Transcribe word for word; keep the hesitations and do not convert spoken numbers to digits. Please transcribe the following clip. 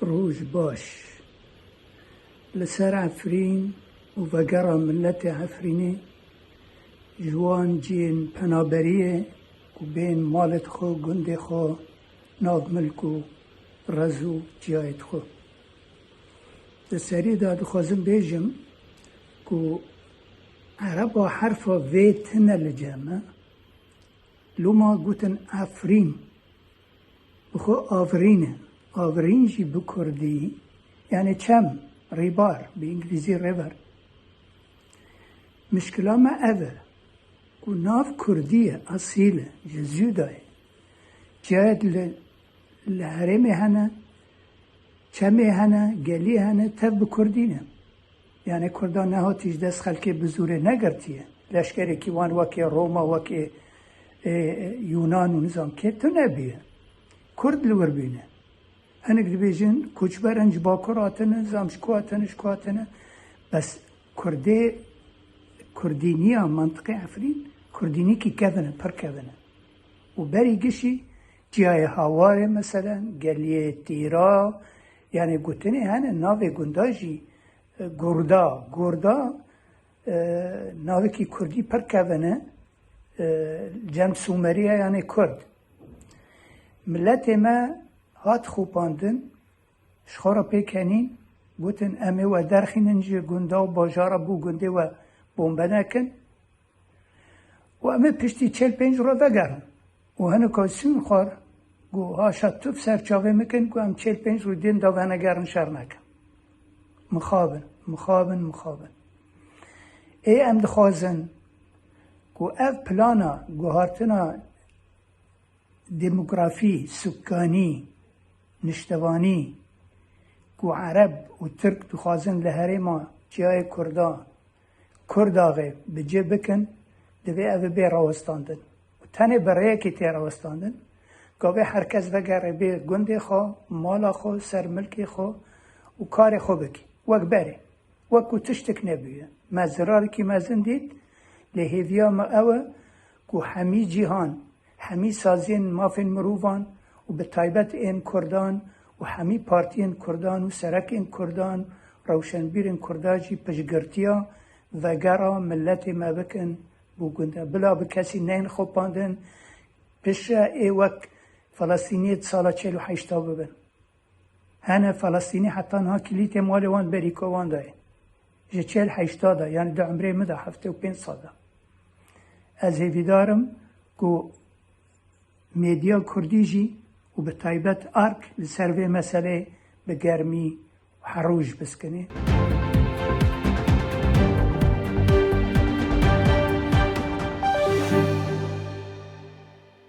Roj baş. Li ser Efrîn û vegera miletê Efrînê ji wan cihên penaberiyê ku bên malê xwe, gundê xwe, nav milk û rez û ciyayê xwe. Di serî de dixwazim bêjim ku ereba herfa V tine li cem e. Loma gotin Efrîn. Bi xwe avrîn e. Avrîn jî bi kurdî, yani çem, rîbar, bi îngilîzî river. Mişkila me ev e, ku nav kurdî ye, asîl e, ji zû de ye. Cihayek li, li herêmê hene, çemê hene, gelî hene, tev bi kurdî ne. Yani Kurdan nehatî ji dest xelkê bi zûrê negirtiye. Leşkerekî wan wekê Roma, wekê, e, e, Yunan û nizam kê tune bûye. Kurd li wir bûne. Hinek dibêjin koçber in, ji Bakur hatine, nizam ji ku hatine, ji ku hatine. Bes Kurdê, Kurdîniya mantiqê Efrîn, Kurdînîkî kevin e, pir kevin e. Û berî gişî ciyayê Hawarê, meselen, geliyê Tîra, yani gotinê hene navê gunda jî, e, Gurda, Gurda, e, navekî kurdî pir kevin e, e, cem Sûmeriya, yani Kurd. Miletê me hat xopandin, ji xwe re pê kenîn, gotin, "Em ê we derxînin ji gunda û bajara bo gundê we bombe nekin." Û em ê piştî çil pênc roj vegerin. Û hinek sûn xwar, got, "Haşa tu ser çavê min kin ku em çil pênc roj din da venegerin şer nekin." Mixabin, mixabin, mixabin. Ê em dixwazin ku ev plana guhartina demografî, sukanî, niştevanî ku Ereb û Tirk dixwazin li herêma Çiyayê Kurda, Kurdaxê bi cih bikin, divê ev bê rawestandin. Û tenê bi rêyekê tê rawestandin, gavê her kes vegere bê gundê xwe, mala xwe, ser milkê xwe û karê xwe bike. Wek berê. Wek ku tiştek nebûye. Me zirarekî mezin dît, lê hêviya me ew e ku hemî cîhan, hemî saziyên mafên mirovan û bi taybet ên Kurdan û hemî partiyên Kurdan û serekên Kurdan, rewşenbîrên Kurda jî piştgirtiya vegera miletê me bikin bo gund e. Bila bi kesî neyên xopandin, piştre ê wek Felestîniyê di sala çil û heşta bibin. Hene Felestînî heta niha kilîtê malê wan berîka wan de ye. Ji çil heşta de, yani di umrê min de heftê û pênc sal de. Ez hêvîdar im ku medya kurdî jî û bi taybet Ark li ser vê meseleyê bi germî û her roj biskine.